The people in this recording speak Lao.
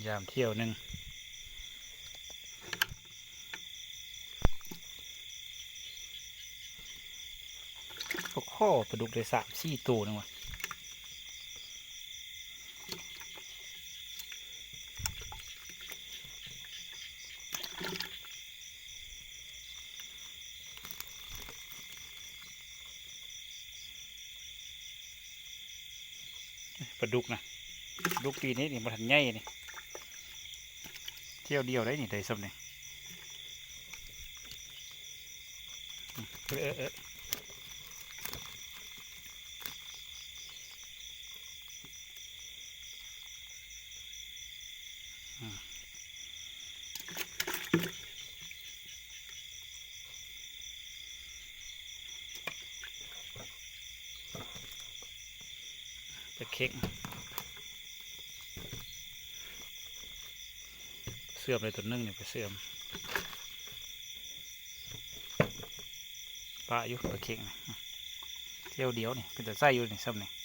ຍາມທ່ຽວໜຶ່ງ ໂອ້ໂຫ ປາດຸກໄດ້ສາມສີ່ໂຕໜຶ່ງວ່າ. ປາດຸກນະ ປາດຸກປີນີ້ນີ້ບໍ່ທັນໃຫຍ່ນີ້ ທ່ຽວດຽວໄດ້ນີ້ ໄດ້ສ່ຳນີ້ ເອີ ເອີ ເອີ. ປາເຄັງ ເຊື່ອມໄດ້ຕົວໜຶ່ງນີ້ ໄປເຊື່ອມ ປະຢູ່ປາເຄັງນະ ທ່ຽວດຽວນີ້ ເປັນຕາໃຊ້ຢູ່ນີ້ ສ່ຳນີ້.